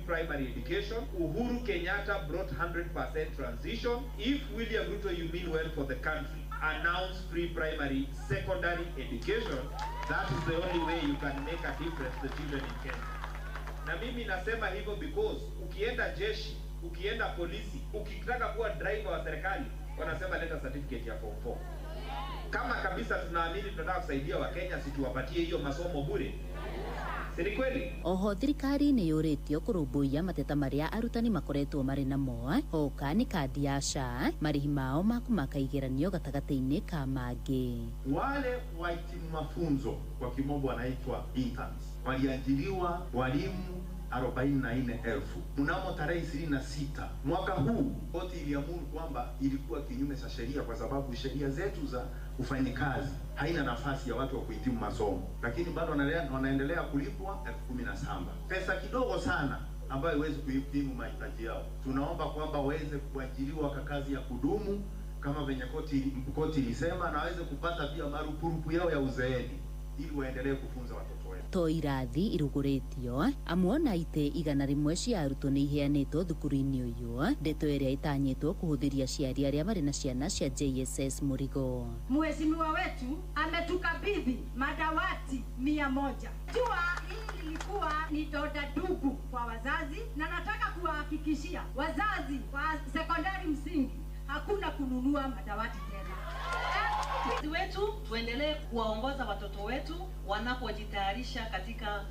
primary education. Uhuru Kenyatta brought 100% transition. If William Ruto, you mean well for the country, announce free primary secondary education. That is the only way you can make a difference to the children in Kenya. Na mimi nasema hivyo because ukienda jeshi, ukienda polisi, ukitaka kuwa driver wa serikali, wanasema leta certificate ya form 4. Kama kabisa tunaamini tunataka kusaidia Wakenya, si tuwapatie hiyo masomo bure? Si ni kweli? Oho thirikari nĩ yũrĩtio kũrũmbũiya mateta marĩa arutani makoretwo marĩ namo hoka nĩ kandi ya SHA marĩhi mao ma kũmaka igeranio gatagatĩ-inĩ ka mangĩ. Wale wahitimu mafunzo kwa kimombo wanaitwa interns waliajiriwa walimu 44,000 mnamo tarehe 26 mwaka huu. Koti iliamuru kwamba ilikuwa kinyume cha sheria kwa sababu sheria zetu za ufanyikazi haina nafasi ya watu wa kuhitimu masomo, lakini bado wanaendelea kulipwa 17,000, pesa kidogo sana ambayo haiwezi kuhitimu mahitaji yao. Tunaomba kwamba waweze kuajiriwa kwa kazi ya kudumu kama venye koti ilisema, na waweze kupata pia marupurupu yao ya uzeeni ili waendelee kufunza watoto wetu. To irathi irugũrĩtio amuona itĩ 100 cia arutwo nĩ iheanĩtwo thukuru-inĩ ũyũ, ndeto ĩrĩa ĩtanyĩtwo kũhũthĩria aciari arĩa marĩ na ciana cia JSS mũrigo. Mheshimiwa wetu ametukabidhi madawati 100. Jua hili lilikuwa ni doda dugu kwa wazazi, na nataka kuwahakikishia wazazi wa sekondari msingi hakuna kununua madawati tena. Wetu tuendelee kuwaongoza watoto wetu wanapojitayarisha katika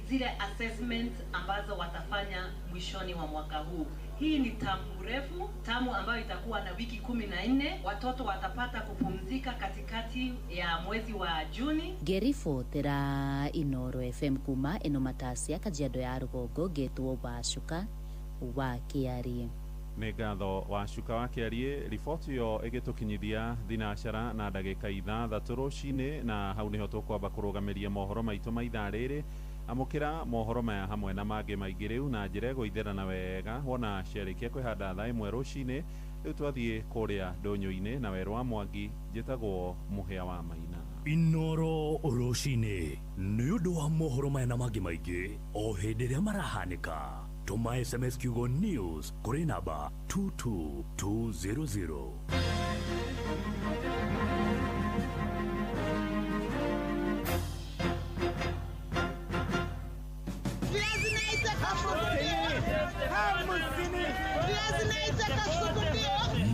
zile assessment ambazo watafanya mwishoni wa mwaka huu. Hii ni tamu refu, tamu ambayo itakuwa na wiki 14. Watoto watapata kupumzika katikati ya mwezi wa Juni. Ngeribotera Inoro FM kuma eno matasia Kajiado ya Rũgongo, ngetwo Wacuka wa Kĩarie. Nĩ ngatho Wacuka wa Kĩarie. Riboti ĩyo ĩgĩtũkinyithia thinacara na ndagĩka 6 rũcinĩ, na hau nĩho tũkwamba kũrũgamĩria mohoro maitũ ma ithaa rĩrĩ. Amũkĩra mohoro maya hamwe na mangĩ maingĩ rĩu na njĩra ĩgũitherana wega wona ciarĩkia kwĩhanda thaa 1 rũcinĩ. Rĩu twathiĩ kũrĩa ndũnyũ-inĩ na Werũ wa Mwangi. Njĩtagwo Mũhĩa wa Maina. Inoro rũcinĩ nĩ ũndũ wa mohoro maya na mangĩ maingĩ o hĩndĩ ĩrĩa marahanĩka. Tũma SMS kiugo news kũrĩ namba 22200.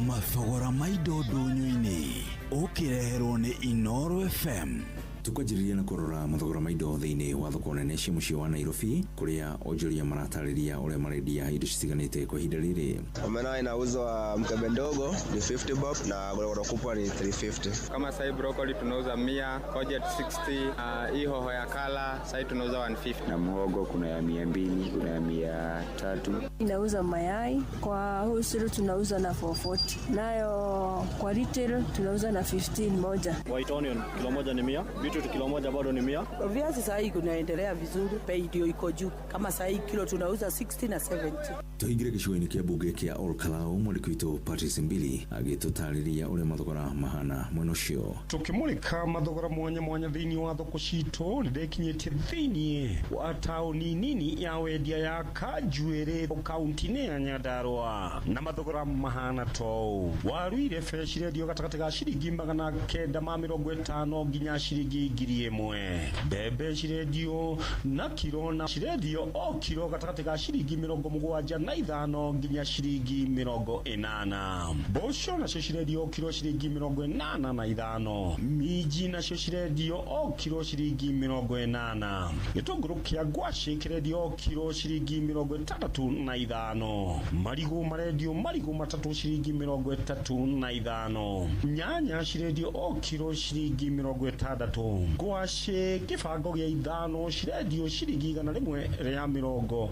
Mathogora ma indo ndũnyũ-inĩ ũkĩreherwo nĩ Inoro FM. Tukwanjĩrĩria na kũrora mathogora ma indo thĩinĩ wa thoko nene cia mũciĩ wa Nairobi, kũrĩa onjoria maratarĩria ũrĩa marendia indo citiganĩte kwa ihinda rĩrĩ. Omena inauzwa mkebe ndogo ni 50 bob na gorogoro kubwa ni 350. Kama sasa broccoli tunauza 100, courgette 60, hii hoho ya kala sasa tunauza 150. Na muhogo kuna ya 200, kuna ya 300. Inauza mayai kwa wholesale tunauza na 440. Nayo kwa retail tunauza na 15 moja. White onion kilo moja ni 100, beetroot kilo moja bado ni 100. Viazi sasa hii kunaendelea vizuri, bei ndio iko juu. Kama sasa hii kilo tunauza 60 na 70. Tũingĩre gĩcigo-inĩ kĩa mbunge kĩa Olkalau, mwandĩki witũ Patrice Mbili agĩtũtarĩria ũrĩa mathogora mahana mwena ũcio. Tũkĩmũrĩka mathogora mwanya mwanya thĩinĩ wa thoko citũ, nĩndekinyĩtie thĩinĩ wa taũni nini ya wendia ya Kanjuĩrĩ kaunti-inĩ ya Nyandarua, na mathogora mahana tou. Waru irebe cirendio gatagatĩ ga ciringi 950 nginya ciringi 1,000. Mbembe cirendio na kiro na cirendio o kiro gatagatĩ ga ciringi 75 nginya ciringi 80. Mboco nacio cirendio kiro ciringi 85. Minji nacio cirendio o kiro ciringi 80. Gĩtũngũrũ kĩa ngwacĩ kĩrendio kiro ciringi 65. Marigũ marendio marigũ matatũ ciringi 35. Nyanya cirendio o kiro ciringi 60. Ngwacĩ kĩbango gĩa 5 cirendio ciringi 120.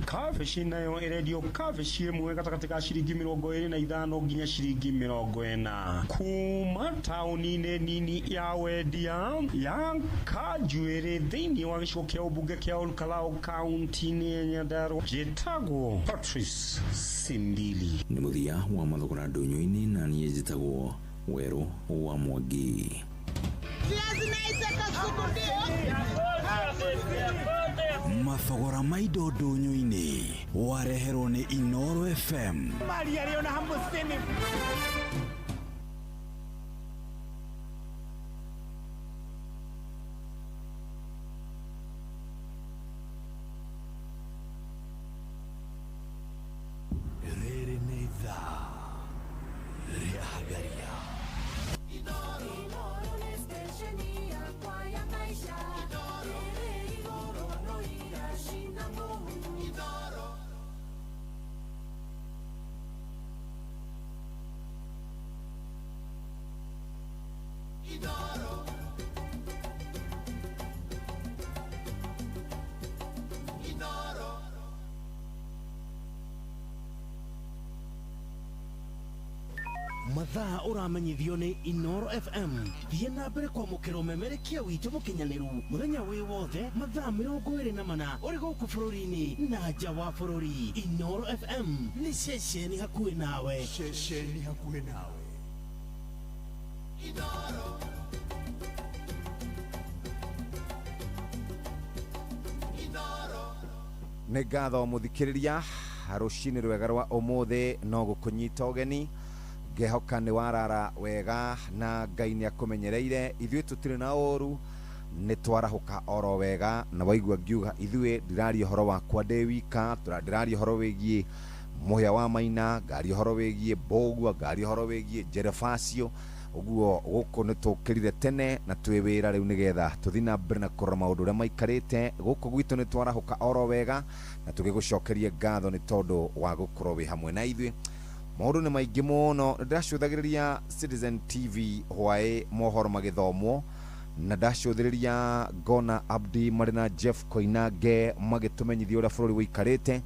Kabici nayo ĩrendio kabici ĩmwe gatagatĩ ka ciringi 25 nginya ciringi 40. Kuma taũni-inĩ nini ya wendia ya Kanjuĩrĩ thĩinĩ wa gĩcigo kĩa ũmbunge kĩa Olkalau kaunti-inĩ ya Nyandarua, njĩtagwo Patrice Simbili. Nĩ mũthia wa mathogora ndũnyũ-inĩ, na niĩ njĩtagwo Werũ wa Mwangi. Mathogora ma indo ndũnyũ-inĩ wareherwo nĩ Inoro FM. Mali na 50. Rĩrĩ nĩ ithaa rĩa Hagaria. Mathaa ũramenyithio nĩ Inoro FM. Thiĩ na mbere kwamũkĩra ũmemerekia witũ mũkinyanĩru mũthenya wĩ wothe mathaa 24 ũrĩ gũkũ bũrũri-inĩ na nja wa bũrũri. Inoro FM nĩ ceceni hakuhĩ nawe. Ceceni hakuhĩ nawe. Inoro. Inoro. Nĩ ngatho mũthikĩrĩria rũcinĩ rwega rwa ũmũthĩ no gũkũnyita ũgeni ngehoka nĩ warara wega na Ngai nĩ akũmenyereire. Ithuĩ tũtirĩ na ũru, nĩ twarahũka oro wega na waigua ngiuga ithuĩ ndiraria ũhoro wakwa ndĩ wika, ndĩraria ũhoro wĩgiĩ Mũhĩa wa Maina, ngaria ũhoro wĩgiĩ Mbũgua, ngaria ũhoro wĩgiĩ Jerebacio. Ũguo gũkũ nĩ tũkĩrire tene na twĩ wĩra rĩu nĩgetha tũthiĩ na mbere na kũrora maũndũ ũrĩa maikarĩte. Gũkũ gwitũ nĩ twarahũka oro wega na tũgĩgũcokeria ngatho nĩ tondũ wa gũkorwo wĩ hamwe na ithuĩ. Maũndũ nĩ maingĩ mũno. Ndĩracũthagĩrĩria Citizen TV hwaĩ mohoro magĩthomwo na ndacũthĩrĩria ngona Abdi marĩ na Jeff Koinange magĩtũmenyithia ũrĩa bũrũri ũikarĩte.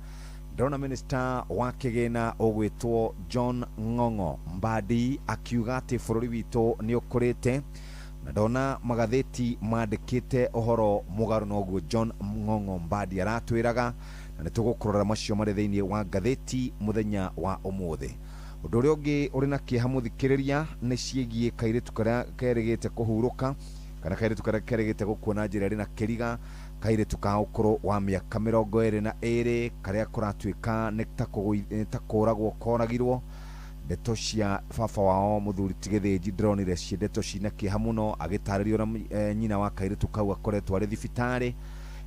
Ndĩrona minister wa kĩgĩna ũgwĩtwo John Ng'ong'o Mbadi akiuga atĩ bũrũri witũ nĩ ũkũrĩte, na ndona magathĩti mandĩkĩte ũhoro mũgarũ na ũguo John Ng'ong'o Mbadi aratwĩraga, na nĩ tũgũkũrora macio marĩ thĩinĩ wa ngathĩti mũthenya wa ũmũthĩ. Ũndũ ũrĩa ũngĩ ũrĩ na kĩeha mũthikĩrĩria nĩ ciĩgiĩ kairĩtu karĩa kerĩgĩte kũhurũka kana kairĩtu karĩa kerĩgĩte gũkua na njĩra ĩrĩ na kĩriga, kairĩtu ka ũkũrũ wa mĩaka 22 karĩa kũratuĩka nĩ ta kũragwo koragirwo. Ndeto cia baba wao mũthuri ti Gĩthĩnji ndĩronire ciĩ ndeto cina kĩeha mũno, agĩtarĩria ũrĩa nyina wa kairĩtu kau akoretwo arĩ thibitarĩ.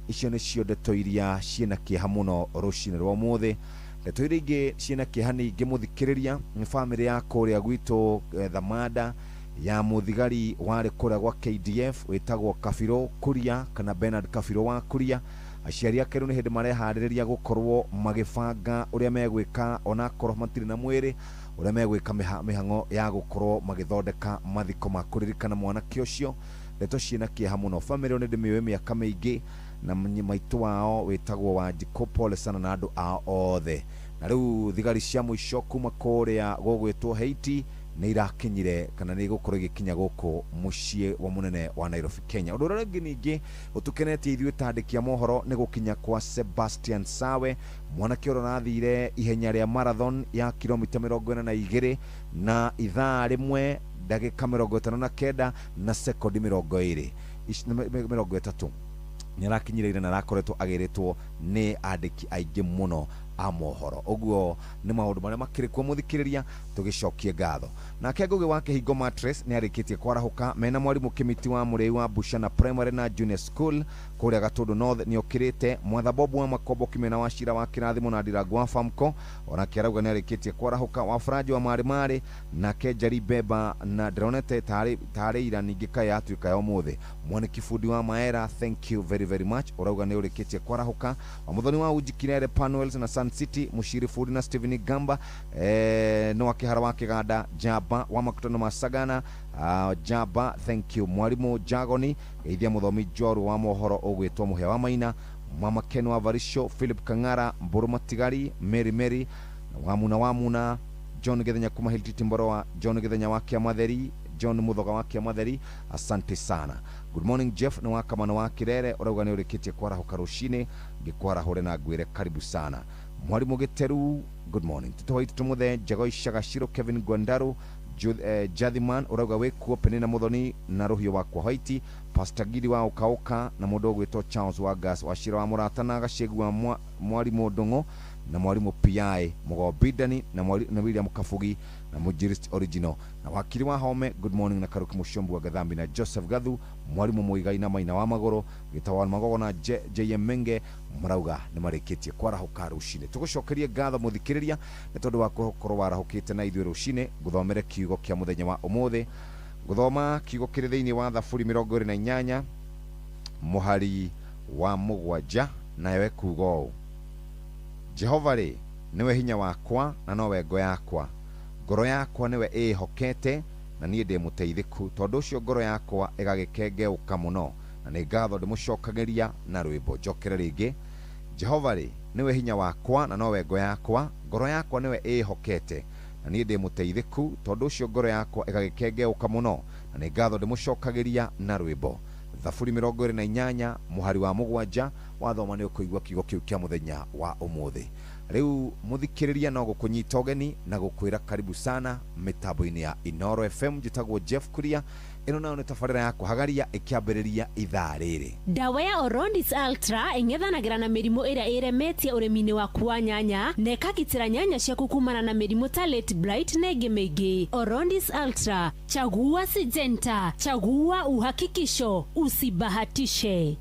Icio nĩcio ndeto iria ciĩna kĩeha mũno rũcinĩ rwa ũmũthĩ. Ndeto iria ingĩ ciĩna kĩeha ningĩ mũthikĩrĩria nĩ bamĩrĩ ya kũrĩa gwitũ Thamanda ya mũthigari warĩ kũrĩa gwa KDF wĩtagwo Kabirũ Kuria kana Bernard Kabirũ wa Kuria. Aciari ake rĩu nĩ hĩndĩ mareharĩrĩria gũkorwo magĩbanga ũrĩa megwĩka onakorwo matirĩ na mwĩrĩ, ũrĩa megwĩka mĩhang'o ya gũkorwo magĩthondeka mathiko ma kũririkana mwanake ũcio. Ndeto ciĩna kĩeha mũno. Bamĩrĩ ĩyo nĩ ndĩmĩũĩ mĩaka mĩingĩ na maitũ wao wĩtagwo Wanjikũ, pole sana na andũ ao othe. Na rĩu thigari cia mũico kuma kũrĩa gũgwĩtwo Haiti nĩ irakinyire kana nĩ igũkorwo igĩkinya gũkũ mũciĩ wa mũnene wa Nairobi, Kenya. Ũndũ ũrĩa ũngĩ ningĩ ũtũkenetie ithuĩ ta andĩki a mohoro nĩ gũkinya kwa Sebastian Sawe, mwanake ũrĩa ũrathire ihenya rĩa marathon ya kilomita 42 na ithaa rĩmwe ndagĩka 59 na sekondi 20 30. Nĩ arakinyire na arakoretwo agĩrĩtwo nĩ andĩki aingĩ mũno a mohoro. Ũguo nĩ maũndũ marĩa makĩrĩ kuo mũthikĩrĩria, tũgĩcokie ngatho. Nake Ngũgĩ wa Kĩhingo Mattress nĩ arĩkĩtie kwarahũka mena mwarimũ Kĩmiti wa Mũrĩi wa Bushana Primary na Junior School kũrĩa Gatũndũ North nĩ okĩrĩte. Mwatha Bob wa Makombo Kĩmena wa Cira wa Kĩrathimo na Ndirangu wa Famco onake arauga nĩ arĩkĩtie kwarahũka. Wa Franji wa Marĩ Marĩ nake Njeri Beba na ndĩronete tarĩ ira ningĩ kaĩ yatuĩka ya ũmũthĩ. Mwaniki bundi wa Maera, thank you very very much, ũrauga nĩ ũrĩkĩtie kwarahũka. Wa Mũthoni wa Uji Kirere Panuels na Sun City Mushiri Fundi na Steven Gamba no akĩhara wa Kĩganda Jaba wa Makutano ma Sagana Jaba, thank you. Mwarimu Jagoni geithia mũthomi Njoru wa mohoro ũgwĩtwo Mũhĩa wa Maina, Mama Ken wa Varisho, Philip Kang'ara, Mbũrũ Matigari, Mary Mary Wamuna Wamuna, John Githenya kuma Hiltiti Mboroa, John Githenya wa Kĩamatheri, John Muthoga wa Kĩamatheri, asante sana. Good morning Jeff nĩ wa Kamano wa Kirere ũrauga nĩ ũrĩkĩtie kwarahũka rũcinĩ, ngĩkwarahũre na ngwĩre karibu sana. Mwarimu Gĩteru, good morning. Tũtũ waitu tũmũthe Njego Icagaciro, Kevin Gwandaru, Jathiman urauga wikuo Penina Muthoni na Ruhio wakwa White, Pastor Gidi wa Ukauka na mundu ugwitwo Charles Wagas Wachira wa Murata na Gacegu wa Mwarimu Ndung'u na Mwarimu PI Mugobidani na na William Kabugi na Mujirist Original na wakiri wa Home good morning na Karuki Mushombu wa Gathambi na Joseph Gathu Mwarimu Muigai na Maina wa Magoro Gitawal Magogo na JM Menge marauga nĩ marĩkĩtie kwarahuka rũcinĩ. Tũgũcokerie ngatho mũthikĩrĩria nĩ tondũ wa gũkorwo warahũkĩte na ithuĩ rũcinĩ. Ngũthomere kiugo kĩa mũthenya wa ũmũthĩ, ngũthoma kiugo kĩrĩ thĩinĩ wa Thaburi 28 mũhari wa 7, nayo ĩkuuga ũũ: Jehova rĩ nĩwe hinya wakwa na nowe ngo yakwa, ngoro yakwa nĩwe ĩĩhokete na niĩ ndĩ mũteithĩku, tondũ ũcio ngoro yakwa ĩgagĩkengeũka mũno na nĩ ngatho ndĩmũcokagĩria na rwĩmbo. Njokere rĩngĩ: Jehova rĩ nĩwe hinya wakwa na nowe ngo yakwa, ngoro yakwa nĩwe ĩĩhokete na niĩ ndĩ mũteithĩku, tondũ ũcio ngoro yakwa ĩgagĩkengeũka mũno na nĩ ngatho ndĩmũcokagĩria na rwĩmbo. Thaburi 28 mũhari wa 7, wathoma nĩ ũkũigua kiugo kĩu kĩa mũthenya wa ũmũthĩ. Rĩu mũthikĩrĩria no gũkũnyita ũgeni na gũkwĩra karibu sana mĩtambo-inĩ ya Inoro FM. Njĩtagwo Jeff Kuria, ĩno nayo nĩ tabarĩra ya kũhagaria ĩkĩambĩrĩria ithaa rĩrĩ. Ndawa ya Orondis Ultra ĩng'ethanagĩra na mĩrimũ ĩrĩa ĩremetie ũrĩmi-inĩ waku wa nyanya na ĩkagitĩra nyanya ciaku kumana na mĩrimũ ta late blight na ĩngĩ mĩingĩ. Orondis Ultra, chagua Syngenta, chagua uhakikisho, usibahatishe.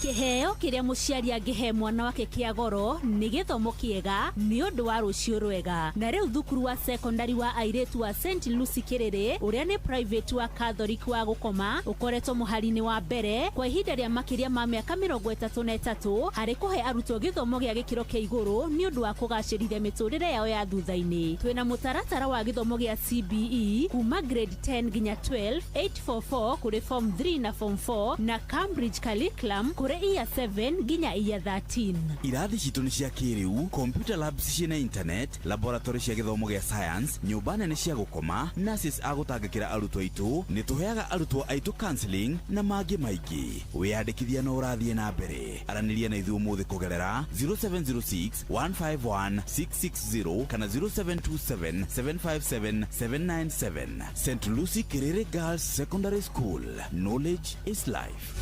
Kĩheo kĩrĩa mũciari angĩhe mwana wake kĩa goro nĩ gĩthomo kĩega nĩ ũndũ wa rũciũ rwega. Na rĩu thukuru wa secondary wa airĩtu wa St Lucy Kĩrĩrĩ ũrĩa nĩ private wa Catholic wa gũkoma ũkoretwo mũhari-inĩ wa mbere kwa ihinda rĩa makĩria ma mĩaka 33 harĩ kũhe arutwo gĩthomo gĩa gĩkĩro kĩa igũrũ nĩ ũndũ wa kũgacĩrithia mĩtũrĩre yao ya thutha-inĩ. Twĩna mũtaratara wa gĩthomo gĩa CBE kuma grade 10 nginya 12, 844 kũrĩ form 3 na form 4 na Cambridge curriculum kũrĩ year 7 nginya year 13. Irathi citũ nĩ cia kĩrĩu, computer labs ciĩna internet, laboratory cia gĩthomo gĩa science, nyũmba nene cia gũkoma, nurses a gũtangĩkĩra arutwo aitũ, nĩ tũheaga arutwo aitũ counseling na mangĩ maingĩ. Wĩyandĩkithia no ũrathiĩ na mbere. Aranĩria na ithuĩ ũmũthĩ kũgerera 0706 151 660 kana 0727 757 797. St Lucy Kiriri Girls Secondary School. Knowledge is life.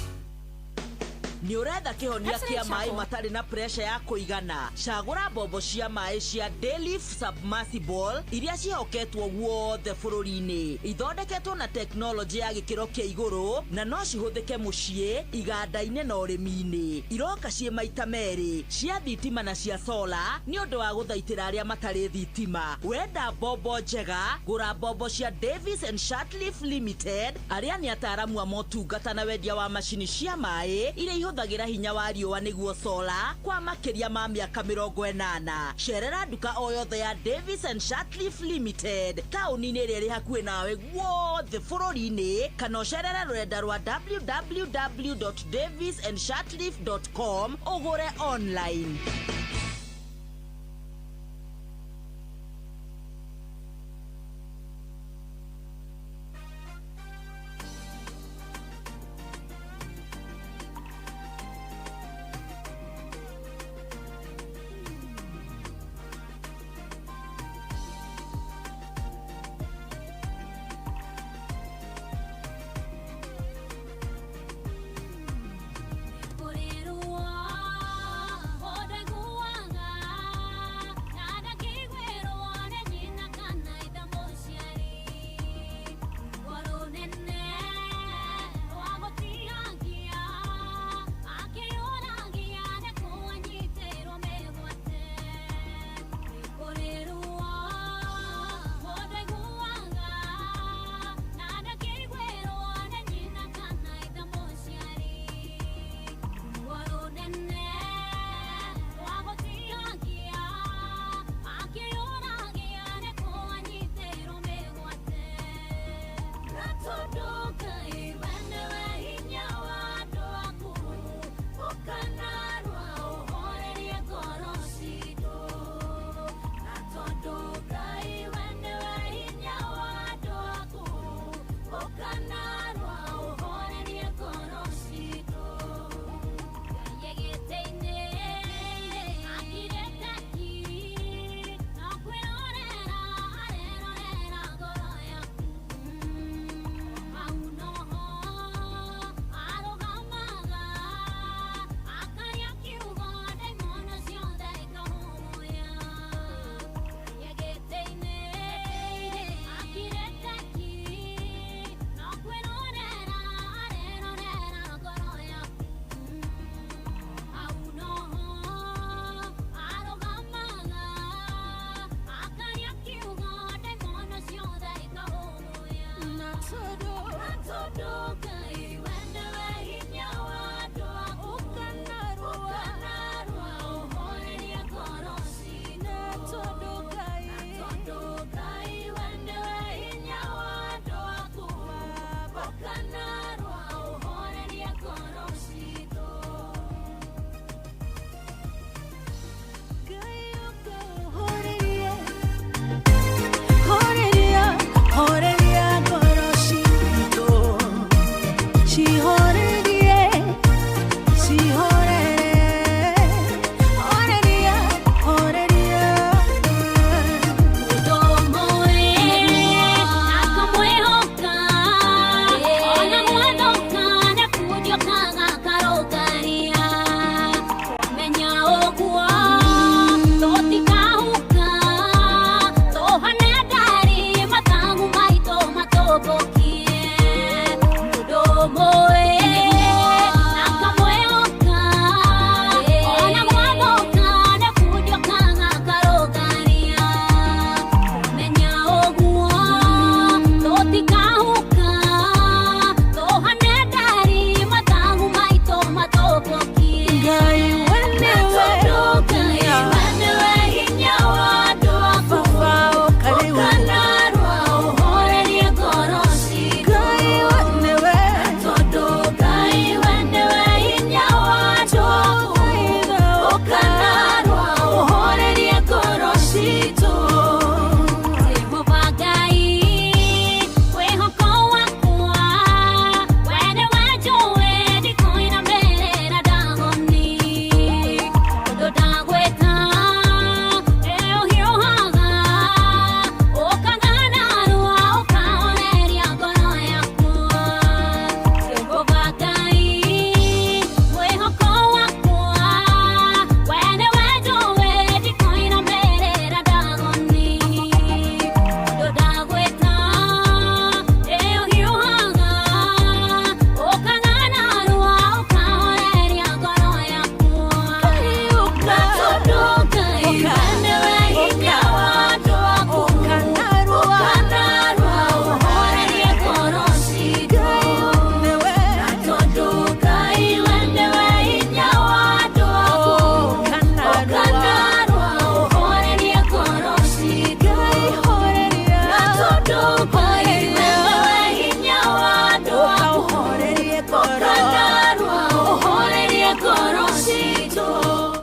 Nĩ ũretha kĩhonia kĩa maĩ matarĩ na pressure ya kũigana? Cagũra mbombo cia maĩ cia Dayliff Submersible iria ciĩhoketwo guothe bũrũri-inĩ. Ithondeketwo na tekinoronjĩ ya gĩkĩro kĩa igũrũ na no cihũthĩke mũciĩ, iganda-inĩ na ũrĩmi-inĩ. Iroka ciĩ maita merĩ, cia thitima na cia sola nĩ ũndũ wa gũthaitĩra arĩa matarĩ thitima. Wenda mbombo njega, gũra mbombo cia Davis and Shirtliff Limited arĩa nĩ ataaramu a motungata na wendia wa macini cia maĩ iria ihũthagĩra hinya wa riũa nĩguo sola kwa makĩria ma mĩaka 80. Cerera nduka o yothe ya Davis and Shirtliff Limited taũni-inĩ ĩrĩa ĩrĩ hakuhĩ nawe guothe bũrũri-inĩ, kana ũcerere rũrenda rwa www.davisandshirtliff.com ũgũre online. Kũrĩrũa,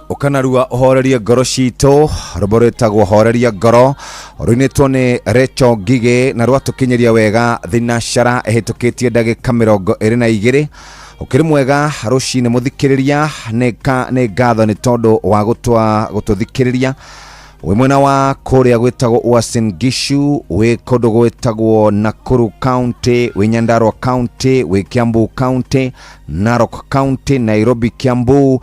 Ũkanarua ũhorerie ngoro citũ. Rwĩmbo rwĩtagwo horeria ngoro, rũinĩtwo nĩ Rachel Ngigĩ na rwatũkinyĩria wega thinacara ĩhĩtũkĩtie ndagĩka 22. Ũkĩrĩ mwega rũcinĩ mũthikĩrĩria, nĩ ngatho nĩ tondũ wa gũtũthikĩrĩria. Wĩ mwena wa kũrĩa gwĩtagwo Uasin Gishu, wĩ kũndũ gwĩtagwo Nakuru County, wĩ Nyandarua County, wĩ Kiambu County, Narok County, Nairobi, Kiambu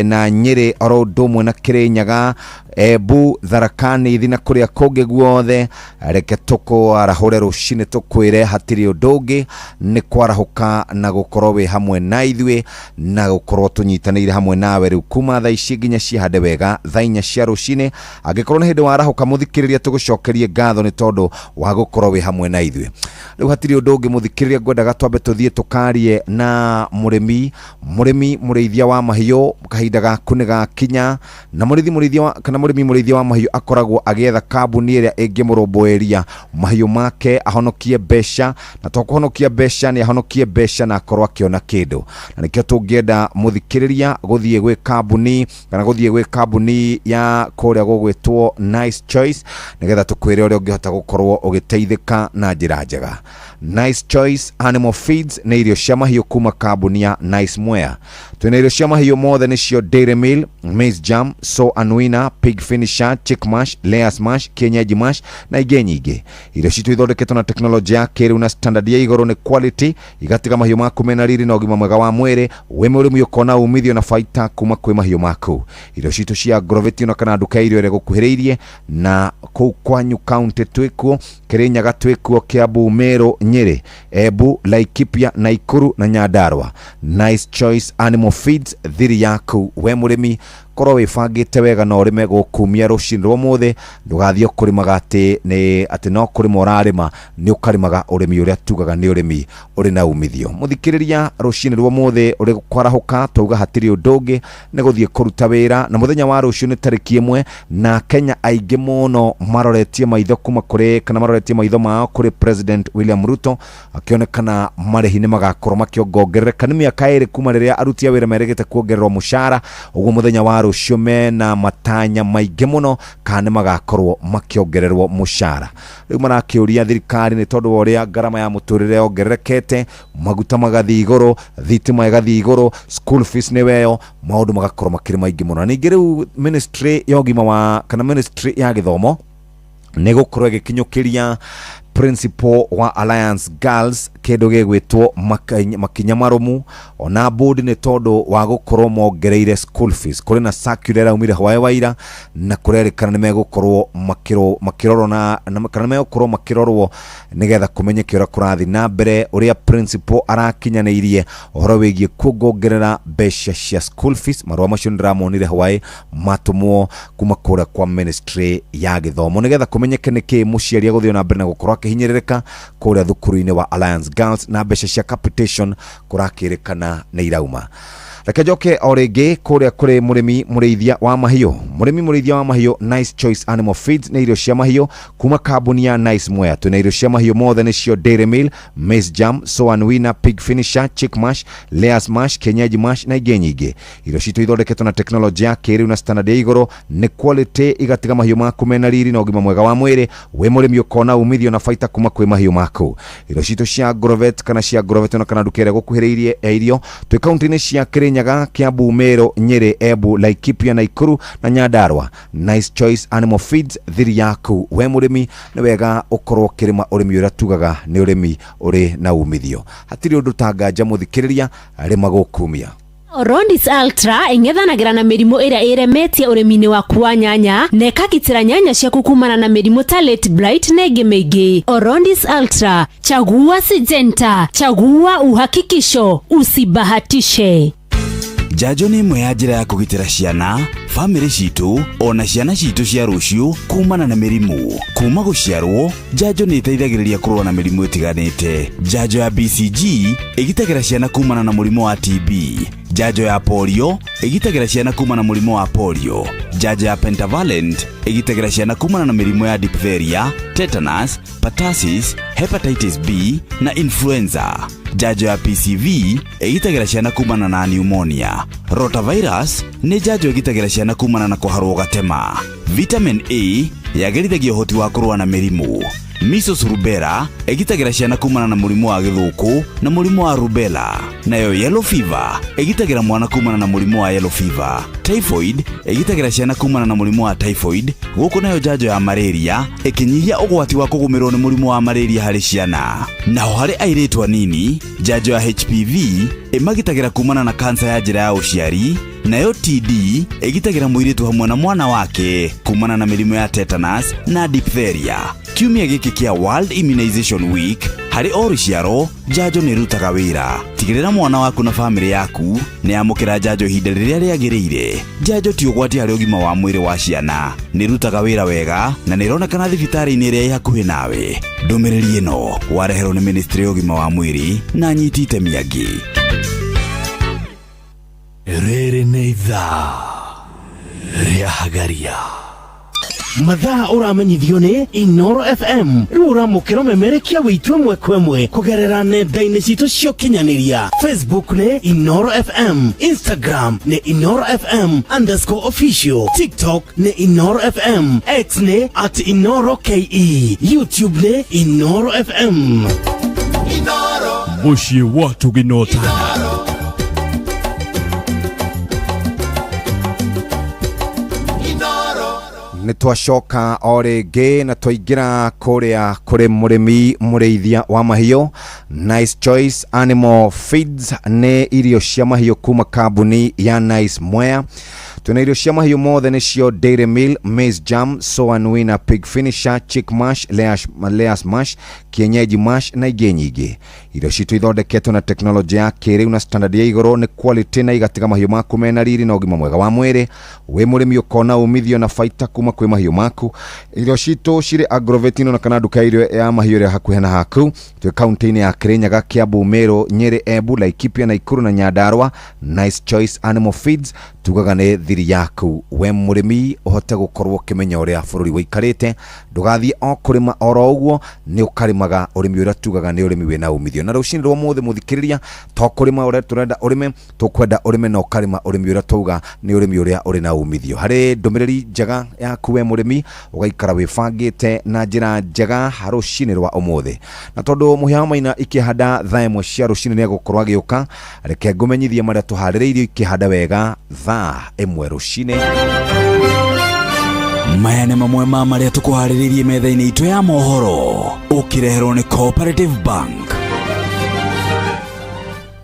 na Nyĩrĩ oro ũndũ ũmwe na Kĩrĩnyaga, Embu, Tharaka Nithi na kũrĩa kũngĩ guothe. Reke tũkwarahũre rũcinĩ tũkwĩre hatirĩ ũndũ ũngĩ, nĩ kwarahũka na gũkorwo wĩ hamwe na ithuĩ na gũkorwo tũnyitanĩire hamwe nawe rĩu kuma thaa ici nginya cihande wega thaa 4 cia rũcinĩ. Angĩkorwo nĩ hĩndĩ warahũka mũthikĩrĩria, tũgũcokerie ngatho nĩ tondũ wa gũkorwo wĩ hamwe na ithuĩ. Rĩu hatirĩ ũndũ ũngĩ mũthikĩrĩria, ngwendaga twambe tũthiĩ tũkarie na mũrĩmi mũrĩithia wa mahiũ. Kahinda gaku nĩ gakinya, na mũrĩithi mũrĩithia wa, kana mũrĩmi mũrĩithia wa mahiũ akoragwo agĩetha kambuni ĩrĩa ĩngĩmũrũmbũĩria mahiũ make, ahonokie mbeca, na to kũhonokia mbeca, nĩ ahonokie mbeca na akorwo akĩona kĩndũ. Na nĩkĩo tũngĩenda mũthikĩrĩria gũthiĩ gwĩ kambuni kana gũthiĩ gwĩ kambuni ya kũrĩa gũgwĩtwo Nice Choice, nĩgetha tũkwĩre ũrĩa ũngĩhota gũkorwo ũgĩteithĩka na njĩra njega. Nice Choice Animal Feeds nĩ irio cia mahiũ kuma kambuni ya Nice Mwea. Twĩna irio cia mahiũ mothe, nĩcio Dairy Meal, Maize Jam, So Anuina, Pig Finisher, Chick Mash, Layers Mash, Kienyeji Mash na ingĩ nyingĩ. Irio citũ ithondeketwo na tekinoronjĩ ya kĩrĩu na standard ya igũrũ, nĩ quality, igatiga mahiũ maku mena riri na ũgima mwega wa mwĩrĩ. Wĩ mũrĩmi ũkona umithio na baita kuma kwĩ mahiũ maku. Irio citũ cia Agrovet ona kana nduka ya irio ĩrĩa ĩgũkuhĩrĩirie, na kũu kwanyu county twĩkuo, Kĩrĩnyaga twĩkuo, Kiambu, Meru, Nyĩrĩ, Embu, Laikipia, Nakuru na Nyandarua. Nice Choice Animal Feeds, thiri yaku we mũrĩmi. Korwo wĩbangĩte wega na ũrĩme gũkumia rũcinĩ rwa ũmũthĩ, ndũgathiĩ kũrĩmaga atĩ nĩ atĩ no kũrĩma ũrarĩma, nĩ ũkarĩmaga ũrĩmi ũrĩa tugaga nĩ ũrĩmi ũrĩ na umithio. Mũthikĩrĩria, rũcinĩ rwa ũmũthĩ ũrĩ kwarahũka, twauga hatirĩ ũndũ ũngĩ, nĩ gũthiĩ kũruta wĩra. Na mũthenya wa rũciũ nĩ tarĩki 1, na Kenya aingĩ mũno maroretie maitho kuma kũrĩ kana maroretie maitho mao kũrĩ President William Ruto, akĩonekana marĩhi nĩ magakorwo makĩongongerereka. Nĩ mĩaka 2 kuma rĩrĩa aruti a wĩra merĩgĩte kuongererwo mũcara. Ũguo mũthenya wa rũciũ mena matanya maingĩ mũno kana nĩ magakorwo makĩongererwo mũcara. Rĩu marakĩũria thirikari nĩ tondũ wa ũrĩa ngarama ya mũtũrĩre yongererekete, maguta magathiĩ igũrũ, thitima ĩgathiĩ igũrũ, school fees nĩ weyo, maũndũ magakorwo makĩrĩ maingĩ mũno. Na ningĩ rĩu ministry ya ũgima wa kana ministry ya gĩthomo nĩ gũkorwo ĩgĩkinyũkĩria principal wa Alliance Girls kĩndũ gĩgwĩtwo makinya marũmu, ona board, nĩ tondũ wa gũkorwo mongereire school fees. Kũrĩ na circular ĩraumire hwaĩ wa ira, na kũrerĩkana nĩ megũkorwo makĩrorwo na kana nĩ megũkorwo makĩrorwo nĩgetha kũmenyeke ũrĩa kũrathiĩ na mbere, ũrĩa principal arakinyanĩirie ũhoro wĩgiĩ kuongongerera mbeca cia school fees. Marũa macio nĩndĩramonire hwaĩ matũmwo kuma kũrĩa kwa ministry ya gĩthomo, nĩgetha kũmenyeke nĩkĩ mũciari agũthiĩ na mbere na gũkorwo akĩhinyĩrĩrĩka kũrĩa thukuru-inĩ wa Alliance Girls, na mbeca cia capitation kũrakĩrĩkana nĩ irauma. Reke njoke o rĩngĩ kũrĩa kũrĩ mũrĩmi mũrĩithia wa mahiũ. Mũrĩmi mũrĩithia wa mahiũ, Nice Choice Animal Feeds nĩ irio cia mahiũ kuma kambuni ya Nice Mwea. Twĩna irio cia mahiũ mothe, nĩcio Dairy Meal, Maize Jam, So and Winner, Pig Finisher, Chick Mash, Layers Mash, Kienyeji Mash na ingĩ nyingĩ. Irio citũ ithondeketwo na tekinoronjĩ ya kĩrĩu na standard ya igũrũ, nĩ quality, igatiga mahiũ maku mena riri na ũgima mwega wa mwĩrĩ. Wĩ mũrĩmi ũkona umithio na baita kuma kwĩ mahiũ maku. Irio citũ cia Agrovet kana cia Agrovet ona kana nduka ĩrĩa gũkuhĩrĩirie ya irio, twĩ kaunti-inĩ cia Kĩrĩnyaga, Kiambu, Meru, Nyĩrĩ, Embu, Laikipia, Nakuru na Nyandarua. Nice Choice Animal Feeds, thiri yaku we mũrĩmi. Nĩ wega ũkorwo ũkĩrĩma ũrĩmi ũrĩa tugaga nĩ ũrĩmi ũrĩ na umithio. Hatirĩ ũndũ tanganja mũthikĩrĩria, rĩma gũkumia. Orondis Ultra ĩng'ethanagĩra na mĩrimũ ĩrĩa ĩremetie ũrĩmi-inĩ waku wa nyanya na ĩkagitĩra nyanya ciaku kumana na mĩrimũ ta late blight na ĩngĩ mĩingĩ. Orondis Ultra, chagua Syngenta, chagua uhakikisho, usibahatishe. Njanjo nĩ ĩmwe ya njĩra ya kũgitĩra ciana, bamĩrĩ citũ ona ciana citũ cia rũciũ kumana na mĩrimũ. Kuma gũciarwo, njanjo nĩ ĩteithagĩrĩria kũrũa na mĩrimũ ĩtiganĩte. Njanjo ya BCG ĩgitagĩra ciana kumana na mũrimũ wa TB. Njanjo ya polio ĩgitagĩra ciana kumana na mũrimũ wa polio. Njanjo ya pentavalent ĩgitagĩra ciana kumana na mĩrimũ ya diphtheria, tetanus, pertussis, hepatitis B na influenza. Njanjo ya PCV ĩgitagĩra ciana kumana na pneumonia. Rotavirus nĩ njanjo ĩgitagĩra ciana kumana na kũharwo gatema. Vitamin A yagĩrithagia ũhoti wa kũrũa na mĩrimũ. Measles rubella ĩgitagĩra ciana kumana na mũrimũ wa gĩthũkũ na mũrimũ wa rubella. Nayo yellow fever ĩgitagĩra mwana kumana na mũrimũ wa yellow fever. Typhoid ĩgitagĩra ciana kumana na mũrimũ wa typhoid, gũkũ nayo njanjo ya malaria ĩkĩnyihia ũgwati wa kũgũmĩrwo nĩ mũrimũ wa malaria harĩ ciana. Naho harĩ airĩtu anini, njanjo ya HPV ĩmagitagĩra kumana na kansa ya njĩra ya ũciari, nayo TD ĩgitagĩra mũirĩtu hamwe na mwana wake kumana na mĩrimũ ya tetanus na diphtheria. Kiumia gĩkĩ kĩa World Immunization Week, harĩ o rũciaro njanjo nĩ ĩrutaga wĩra. Tigĩrĩra mwana waku na bamĩrĩ yaku nĩ yamũkĩra njanjo ihinda rĩrĩa rĩagĩrĩire. Njanjo ti ũgwati harĩ ũgima wa mwĩrĩ wa ciana, nĩ ĩrutaga wĩra wega na nĩ ĩronekana thibitarĩ-inĩ ĩrĩa ĩ hakuhĩ nawe. Ndũmĩrĩri ĩno wareherwo nĩ Ministry ya ũgima wa mwĩrĩ na anyiti itemi angĩ. Rĩrĩ nĩ ithaa rĩa Hagaria. Mathaa ũramenyithio nĩ Inoro FM. Rĩu ũramũkĩra ũmemerekia witũ ĩmwe kwa ĩmwe kũgerera nenda-inĩ citũ cia ũkinyanĩria. Facebook nĩ Inoro FM, Instagram nĩ Inoro FM underscore official, TikTok nĩ Inoro FM, X nĩ at Inoro KE, YouTube nĩ Inoro FM. Mũciĩ wa Tuginotana. Nĩ twacoka o rĩngĩ na twaingĩra kũrĩa kũrĩ mũrĩmi mũrĩithia wa mahiũ. Nice Choice Animal Feeds nĩ irio cia mahiũ kuma kambuni ya Nice Mwea. Twĩna irio cia mahiũ mothe nĩcio Dairy Meal, Maize Jam, Soa Nwina, Pig Finisher, Chick Mash, Layers Mash, Kienyeji Mash na ingĩ nyingĩ. Irio citũ ithondeketwo na teknolojĩ ya kĩrĩu na standard ya igũrũ, nĩ quality na igatiga mahiũ maku mena riri na ũgima mwega wa mwĩrĩ. Wĩ mũrĩmi ũkona umithio na baita kuma kwĩ mahiũ maku. Irio citũ cirĩ agrovet na kana nduka ya irio ya mahiũ ĩrĩa hakuhĩ na haku. Twĩ kaunti-inĩ ya Kirinyaga, Kiambu, Meru, Nyeri, Embu, Laikipia, Nakuru na Nyandarua. Nice Choice Animal Feeds tugaga nĩ thiri yaku we mũrĩmi ũhote gũkorwo ũkĩmenya ũrĩa bũrũri wĩikarĩte. Ndũgathiĩ o kũrĩma oro ũguo, nĩ ũkarĩmaga ũrĩmi ũrĩa tugaga nĩ ũrĩmi wĩna umithio. Na rũcinĩ rwa ũmũthĩ mũthikĩrĩria, to kũrĩma ũrĩa tũrenda ũrĩme, tũkwenda ũrĩme na ũkarĩma ũrĩmi ũrĩa twauga nĩ ũrĩmi ũrĩa ũrĩ na umithio. Harĩ ndũmĩrĩri njega yaku we mũrĩmi, ũgaikara wĩbangĩte na njĩra njega rũcinĩ rwa ũmũthĩ. Na tondũ Mũhĩa wa Maina ikĩhanda thaa ĩmwe cia rũcinĩ nĩ egũkorwo agĩũka, reke ngũmenyithie marĩa tũharĩrĩirie ikĩhanda wega thaa ĩmwe rũcinĩ. Maya nĩ mamwe ma marĩa tũkũharĩrĩirie metha-inĩ itũ ya mohoro, ũkĩreherwo nĩ Cooperative Bank.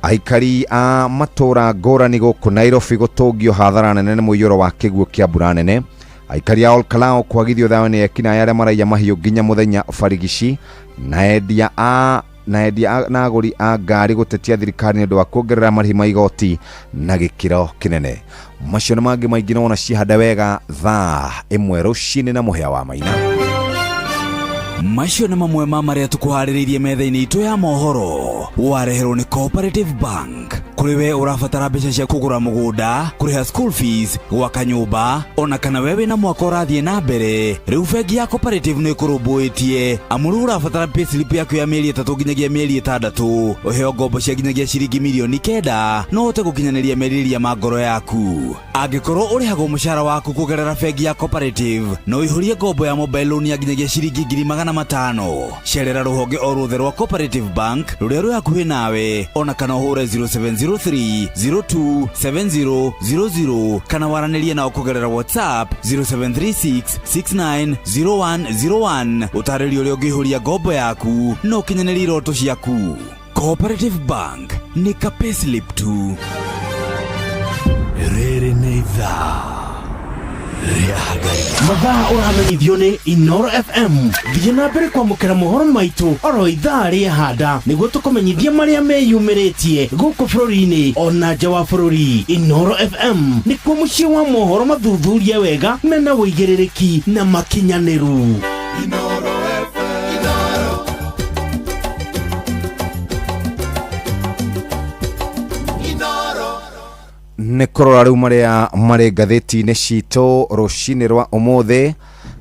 Aikari a matũra ngũrani gũkũ Nairobi gũtũngio hathara nene nĩ mũiyũro wa kĩguũ kĩa mbura nene. Aikari a Olkalou kwagithio thayũ nĩ ekinaĩ arĩa maraiya mahiũ nginya mũthenya barigici. Na endia a na endia na agũri a ngari gũtetia thirikari nĩ ũndũ wa kuongerera marĩhi ma igoti na gĩkĩro kĩnene. Macio na mangĩ maingĩ nĩwona cihanda wega thaa ĩmwe rũcinĩ na Mũhĩa wa Maina. Macio nĩ mamwe ma marĩa tũkũharĩrĩirie metha-inĩ itũ ya mohoro, wareherwo nĩ Cooperative Bank. Kũrĩ we ũrabatara mbeca cia kũgũra mũgũnda, kũrĩha school fees, gwaka nyũmba, ona kana we wĩna mwaka ũrathiĩ na mbere, rĩu bengi ya Cooperative nĩ ĩkũrũmbũĩtie. Amu rĩu ũrabatara payslip yaku ya mĩeri 3 nginyagia mĩeri 6, ũheo ngombo cia nginyagia ciringi mirioni 9, no ũhote gũkinyanĩria merirĩria ma ngoro yaku. Angĩkorwo ũrĩhagwo mũcara waku kũgerera bengi ya Cooperative, no ũihũrie ngombo ya mobile loan ya nginyagia ciringi 500,000. Cerera rũhonge o ruothe rwa Cooperative Bank rũrĩa rwĩ hakuhĩ nawe, ona kana ũhũre 0703 02 7000 kana waranĩrie nao kũgerera WhatsApp 0736 690101. Ũtarĩrio ũrĩa ũngĩihũria ngombo yaku na ũkinyanĩrie iroto ciaku. Cooperative Bank nĩ ka payslip tu. Rĩrĩ nĩ ithaa rĩa Hagaria. Mathaa ũramenyithio nĩ Inoro FM. Thiĩ na mbere kwamũkĩra mohoro maitũ oro ithaa rĩa handa nĩguo tũkũmenyithie marĩa meyumĩrĩtie gũkũ bũrũri-inĩ ona nja wa bũrũri. Inoro FM nĩkuo mũciĩ wa mohoro mathuthurie wega mena ũigĩrĩrĩki na makinyanĩru. Inoro FM. Inoro. Inoro. Nĩ kũrora rĩu marĩa marĩ ngathĩti-inĩ citũ rũcinĩ rwa ũmũthĩ.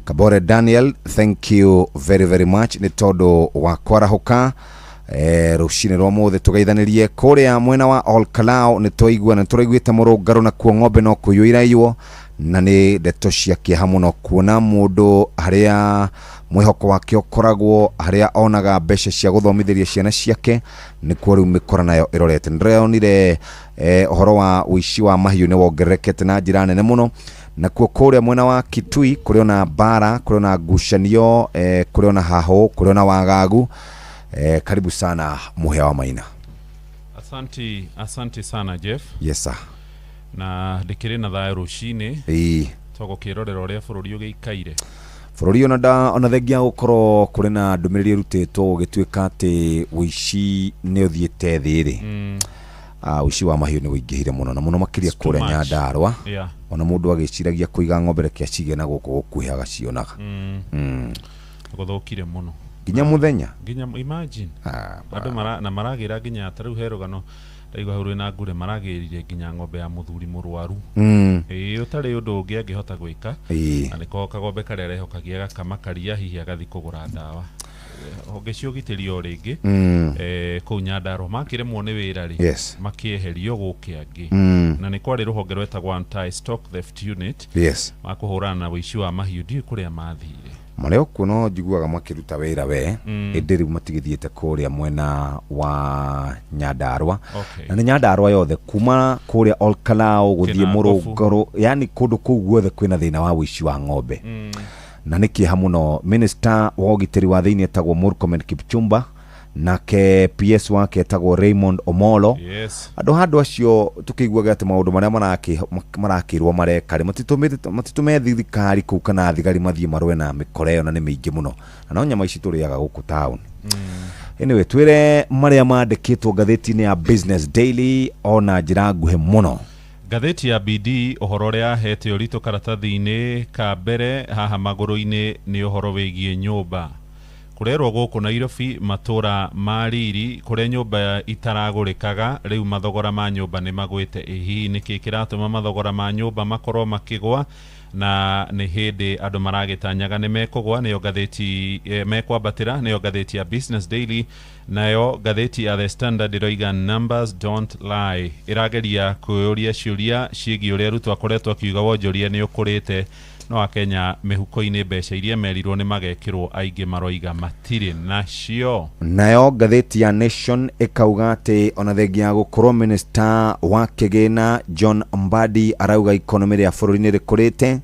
Kabore Daniel, thank you very very much nĩ tondũ wa kwarahũka. Rũcinĩ rwa mũthĩ tũgeithanirie kũrĩa mwena wa Olkalou. Nĩ twaigua na tũraiguĩte mũrũngarũ nakuo ng'ombe no kũiywo iraiywo, na nĩ ndeto cia kĩeha mũno kuona mũndũ harĩa mwĩhoko wake ũkoragwo, harĩa onaga mbeca cia gũthomithĩria ciana ciake, nĩkuo rĩu mĩkora nayo ĩrorete. Nĩndĩronire ũhoro wa ũici wa mahiũ nĩ wongererekete na njĩra nene mũno. Nakuo kũrĩa mwena wa Kitui kũrĩ ona mbara, kũrĩ ona ngucanio, kũrĩ ona hahũ, kũrĩ ona wagagu. Karibu sana Mũhĩa wa Maina. Asanti, asanti sana, Jeff. Yes sir. Na ndĩkĩrĩ na thayũ rũcinĩ. Ĩĩ. Tũgũkĩrorera ũrĩa bũrũri ũgĩikaire. Bũrũri ona nda ona thengia gũkorwo kũrĩ na ndũmĩrĩri ĩrutĩtwo gũgĩtuĩka atĩ ũici nĩ ũthiĩte thĩ rĩ, ũici wa mahiũ nĩ ũingĩhire mũno na mũno makĩria It's too kũrĩa much. Nyandarũa. Ona mũndũ agĩciragia kũiga ng'ombe reke acige na gũkũ gũkuhĩ agacionaga. Gũthũkire mũno. Nginya mũthenya. Nginya imagine. Andũ na maragĩra nginya ta rĩu he rũgano ndaigua hau rwĩna ngure, maragĩrire nginya ng'ombe ya mũthuri mũrwaru. Ĩĩ, ũtarĩ ũndũ ũngĩ angĩhota gwĩka. Na nĩko kagombe karĩa arehokagia gakamakaria hihi agathiĩ kũgũra ndawa. Honge cia ũgitĩri o rĩngĩ kũu Nyandarũa makĩremwo nĩ wĩra rĩ, makĩeherio gũkĩ angĩ. Na nĩ kwarĩ rũhonge rwetagwo anti stock theft unit wa kũhũrana na ũici wa mahiũ, ndiũĩ kũrĩa mathire. Marĩa okuo no njiguaga makĩruta wĩra we, ĩndĩ rĩu matigĩthiĩte kũrĩa mwena wa Nyandarũa. Na nĩ Nyandarũa yothe kuma kũrĩa Olkalou gũthiĩ Kĩnangobu. Mũrũngũrũ, yani kũndũ kũu guothe kwĩna thĩna wa ũici wa ng'ombe. Na nĩ kĩeha mũno. Minister wa ũgitĩri wa thĩinĩ etagwo Murkomen Kipchumba, nake PS wake etagwo Raymond Omolo. Andũ handũ acio tũkĩiguaga atĩ maũndũ marĩa marakĩrwo mareka rĩ, matitũme thirikari kũu kana thigari mathiĩ marũe na mĩkora ĩyo, na nĩ mĩingĩ mũno, na no nyama ici tũrĩaga gũkũ town. Anyway, twĩre marĩa mandĩkĩtwo ngathĩti-inĩ ya Business Daily ona njĩra nguhĩ mũno. Ngathĩti ya BD ũhoro ũrĩa yahete ũritũ karatathi-inĩ ka mbere haha magũrũ-inĩ nĩ ũhoro wĩgiĩ nyũmba. Kũrerwo gũkũ Nairobi matũra ma riri kũrĩa nyũmba itaragũrĩkaga rĩu mathogora ma nyũmba nĩ magwĩte. Ĩ hihi nĩkĩ kĩratũma mathogora ma nyũmba makorwo makĩgwa, na nĩ hĩndĩ andũ maragĩtanyaga nĩ mekũgwa? Nĩyo ngathĩti mekwambatĩra, nĩyo ngathĩti ya Business Daily. Nayo ngathĩti ya The Standard ĩroiga numbers don't lie, ĩrageria kwĩyũria ciũria ciĩgiĩ ũrĩa Ruto akoretwo akiuga wonjoria nĩ ũkũrĩte, no akenya mĩhuko-inĩ mbeca iria merirwo nĩ magekĩrwo aingĩ maroiga matirĩ nacio. Nayo ngathĩti ya Nation ĩkauga atĩ ona thengia ya gũkorwo minister wa kĩgĩna John Mbadi arauga economy rĩa bũrũri nĩ rĩkũrĩte,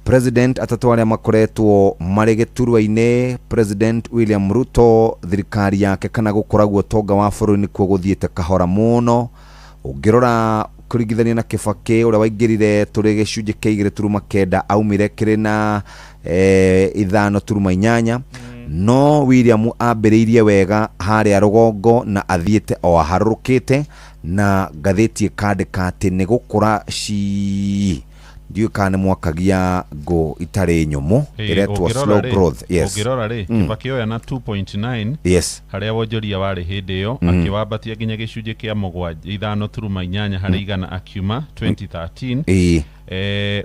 president atatũ arĩa makoretwo marĩ gĩturwa-inĩ, President William Ruto, thirikari yake kana gũkũra ũtonga wa bũrũri nĩkuo gũthiĩte kahora mũno ũngĩrora kũringithania na Kibaki ũrĩa waingĩrire tũrĩ gĩcunjĩ kĩa 2.9, aumire kĩrĩ na 5.8. No William ambĩrĩirie wega harĩa rũgongo na athiĩte o aharũrũkĩte, na ngathĩti ĩkandĩka atĩ nĩ gũkũra ci ndiũĩ kana nĩ mwakagia ngũ itarĩ nyũmũ, ĩretwo ũngĩrora slow rĩ, growth. Yes. Ũngĩrora rĩ, Kibaki oya na 2.9 harĩa wonjoria warĩ hĩndĩ ĩyo, akĩwambatia nginya gĩcunjĩ kĩa 7 5.8 harĩ igana akiuma 2013.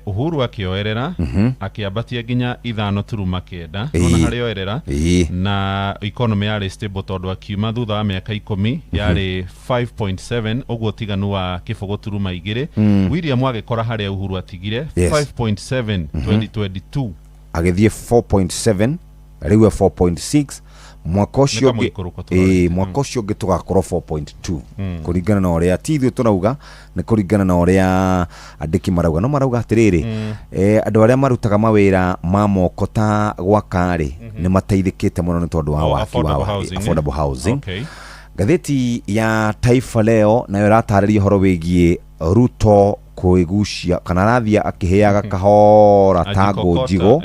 Uhuru akĩoerera, akĩambatia nginya 5.9. Nona harĩa oerera, na economy yarĩ stable tondũ akiuma thutha wa mĩaka 10 yarĩ 5.7, ũguo tiganu wa 0.2. William agĩkora harĩa Uhuru atigire, 5.7 2022. Agĩthiĩ 4.7, rĩu e 4.6 mwaka ũcio Nĩ ũngĩ. kamũikũrũko tũrorete. Ĩĩ, mwaka ũcio ũngĩ tũgakorwo 4.2 kũringana na ũrĩa ti ithuĩ tũrauga, nĩ kũringana na ũrĩa andĩki marauga. No marauga atĩrĩrĩ, andũ arĩa marutaga mawĩra ma moko ta gwaka rĩ, nĩ mateithĩkĩte mũno nĩ tondũ wa Oh, waki wa affordable housing, eh? affordable housing. Ngathĩti ya Taifa Leo nayo ĩratarĩria ũhoro wĩgiĩ Ruto kwĩgucia kana arathiĩ akĩhĩaga kahora ta ngũ Ajikokota, njigũ.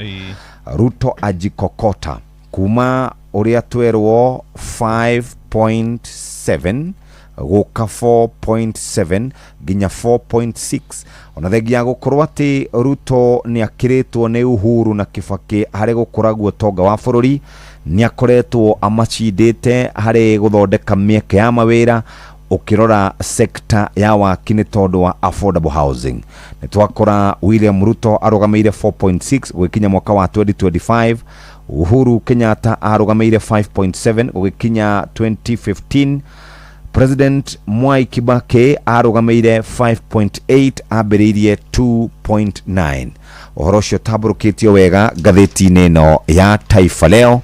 Ruto ajikokota kuma ũrĩa twerwo 5.7 gũka 4.7 nginya 4.6, ona thengia ya gũkorwo atĩ Ruto nĩ akĩrĩtwo nĩ Uhuru na Kibaki harĩ gũkũra ũtonga wa bũrũri, nĩ akoretwo amacindĩte harĩ gũthondeka mĩeke ya mawĩra ũkĩrora sekta ya waki nĩ tondũ wa affordable housing. Nĩ twakora William Ruto arũgamĩire 4.6 gwĩkinya mwaka wa 2025. Uhuru Kenyatta arũgamĩire 5.7 gũgĩkinya 2015. President Mwai Kibaki arũgamĩire 5.8, ambĩrĩirie 2.9. Ũhoro ũcio ũtambũrũkĩtio wega ngathĩti-inĩ ĩno ya Taifa Leo.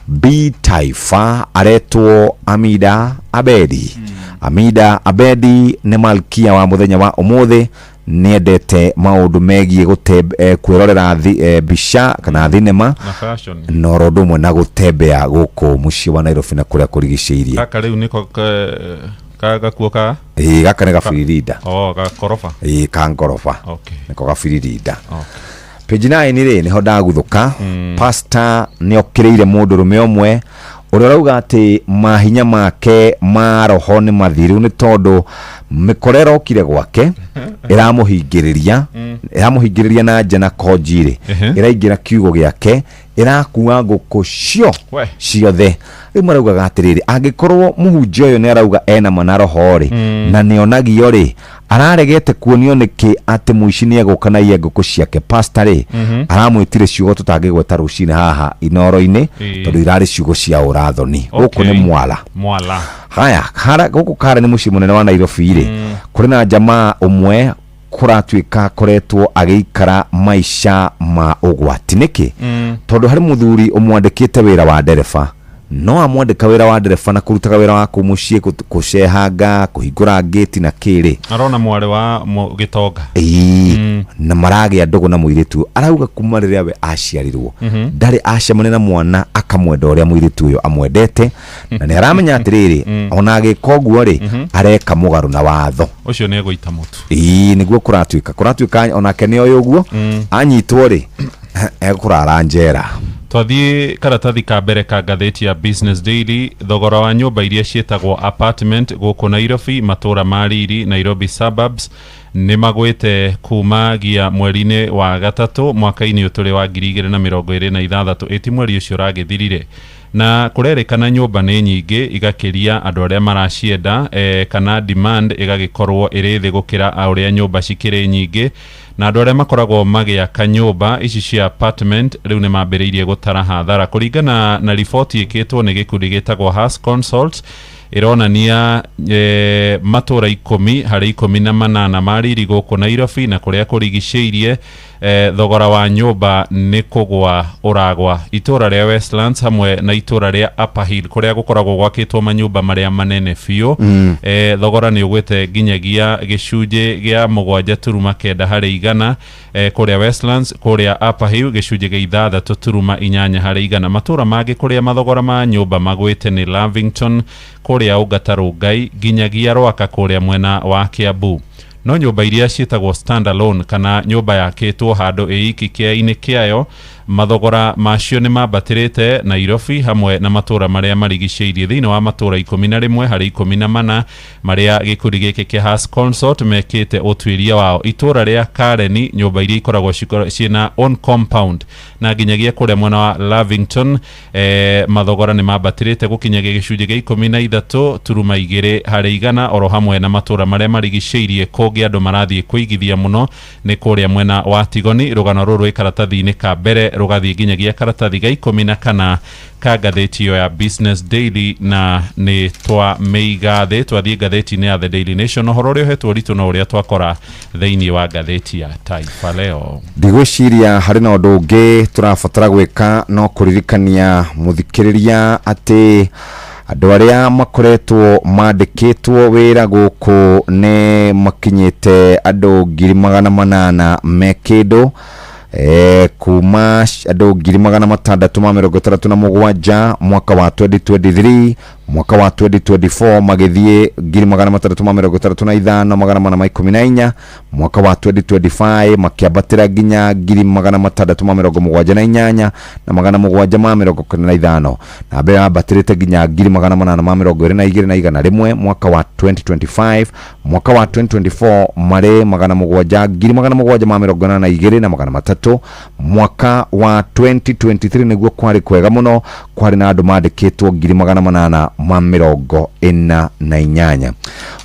B Taifa aretwo Amida Abedi. Amida Abedi nĩ malkia wa mũthenya wa ũmũthĩ. Nĩendete maũndũ megiĩ kwĩrorera mbica kana thinema na fashion, na oro ũndũ ũmwe na gũtembea gũkũ mũciĩ wa Nairobi na kũrĩa kũrigicĩirie. Gaka rĩu nĩko gakuo ka Ĩĩ, gaka nĩ gabiririnda. Oh, gakoroba. Ĩĩ, ka ngoroba. Nĩko gabiririnda. Page 9 rĩ, nĩho ndaguthũka. Pastor nĩ okĩrĩire mũndũrũme ũmwe ũrĩa ũrauga atĩ mahinya make ma roho nĩ mathiru nĩ tondũ mĩkora ĩrokire gwake ĩramũhingĩrĩria, ĩramũhingĩrĩria na nja na konji rĩ, ĩraingĩra kiugo gĩake, ĩrakua ngũkũ cio We. ciothe. Rĩu maraugaga atĩrĩrĩ, angĩkorwo mũhunjia ũyũ nĩ arauga ena mana roho rĩ, na nĩonagio rĩ, araregete kuonio nĩkĩ atĩ mũici nĩ egũka na iye ngũkũ ciake? Pastor rĩ, aramwĩtire ciugo tũtangĩgweta rũcinĩ haha Inoro-inĩ, tondũ irarĩ ciugo cia ũrathoni. Gũkũ nĩ Mwala. Mwala. Haya, hara gũkũ kare nĩ mũciĩ mũnene wa Nairobi rĩ, kũrĩ na jamaa ũmwe kũratuĩka akoretwo agĩikara maica ma ũgwati. Nĩkĩ? Tondũ harĩ mũthuri ũmwandĩkĩte wĩra wa ndereba, no amwandĩka wĩra wa ndereba na kũrutaga wĩra wa kũu mũciĩ, kũcehanga, kũhingũra ngĩti na kĩrĩ. Arona mwarĩ wa gĩtonga. Ĩĩ, na maragĩa ndũgũ na mũirĩtu. Arauga kuma rĩrĩa we aciarirwo, ndarĩ acemania na mwana akamwenda ũrĩa mũirĩtu ũyũ amwendete, na nĩ aramenya atĩrĩrĩ, ona agĩka ũguo rĩ, areka mũgarũ na watho. Ũcio nĩ egũita mũtu. Ĩĩ, nĩguo kũratuĩka onake nĩ oĩ ũguo anyitwo rĩ, ekũrara njera. Twathiĩ karatathi ka mbere ka ngathĩti ya Business Daily, thogora wa nyũmba iria ciĩtagwo apartment gũkũ Nairobi, matũũra ma riri, Nairobi suburbs, nĩ magwĩte kumagia mweri-inĩ wa gatatũ mwaka-inĩ ũyũ tũrĩ wa 2026. Ĩti mweri ũcio ũragĩthirire, na kũrerĩkana nyũmba nĩ nyingĩ igakĩria andũ arĩa maracienda, kana demand ĩgagĩkorwo ĩrĩ thĩ gũkĩra ũrĩa nyũmba cikĩrĩ nyingĩ, na andũ arĩa makoragwo magĩaka nyũmba ici cia apartment rĩu nĩ mambĩrĩirie gũtara hathara. Kũringana na riboti ĩkĩtwo nĩ gĩkundi gĩtagwo Has Consult, ĩronania matũra 10 harĩ 18 ma riri gũkũ Nairobi na kũrĩa kũrigicĩirie, thogora wa nyũmba nĩ kũgwa ũragwa. Itũra rĩa Westlands hamwe na itũra rĩa Upper Hill, kũrĩa gũkoragwo gwakĩtwo manyũmba marĩa manene biũ, thogora nĩ ũgwĩte nginyagia gĩcunjĩ gĩa 7.9 harĩ igana kũrĩa Westlands, kũrĩa Upper Hill gĩcunjĩ gĩa 6.8 harĩ igana. Matũra mangĩ kũrĩa mathogora ma nyũmba magwĩte nĩ Lavington, kũrĩa Ongata Rongai, nginyagia Rwaka kũrĩa mwena wa Kiambu. No nyũmba iria ciĩtagwo standalone, kana nyũmba yakĩtwo handũ ĩiki kĩa-inĩ kĩayo, mathogora macio nĩ mambatĩrĩte Nairobi hamwe na matũra marĩa marigicĩirie, thĩinĩ wa matũra 11 harĩ 14 marĩa gĩkundi gĩkĩ kĩa Has Consult mekĩte ũtuĩria wao. Itũra rĩa Kareni, nyũmba iria ikoragwo ciĩna own compound, na nginyagia kũrĩa mwena wa Lavington, mathogora nĩ mambatĩrĩte gũkinyagia gĩcunjĩ gĩa 13.2 harĩ igana, oro hamwe na matũra marĩa marigicĩirie. Kũngĩ andũ marathiĩ kũigithia mũno nĩ kũrĩa mwena wa Tigoni. Rũgano rũrũ rwĩ karatathi-inĩ ka mbere rũgathiĩ nginyagia karatathi ga 14 ka ngathĩti ĩyo ya Business Daily, na nĩ twamĩiga thĩ. Twathiĩ ngathĩti-inĩ ya The Daily Nation, ũhoro ũrĩa ũhetwo ũritũ no ũrĩa twakora thĩinĩ wa ngathĩti ya Taifa Leo. Ndigwĩciria harĩ na ũndũ ũngĩ tũrabatara gwĩka no kũririkania mũthikĩrĩria atĩ andũ arĩa makoretwo mandĩkĩtwo wĩra gũkũ nĩ makinyĩte andũ 800,000 me kĩndũ, kuma andũ 667,000 mwaka wa 2023. Mwaka wa 2024 magĩthiĩ 665,414. Mwaka wa 2025 makĩambatĩra nginya 678,795, na mbere yambatĩrĩte nginya 822,100 mwaka wa 2025. Mwaka wa 2024 marĩ 782,3. Mwaka wa 2023 nĩguo kwarĩ kwega mũno, kwarĩ na andũ mandĩkĩtwo 800,000. ma 48.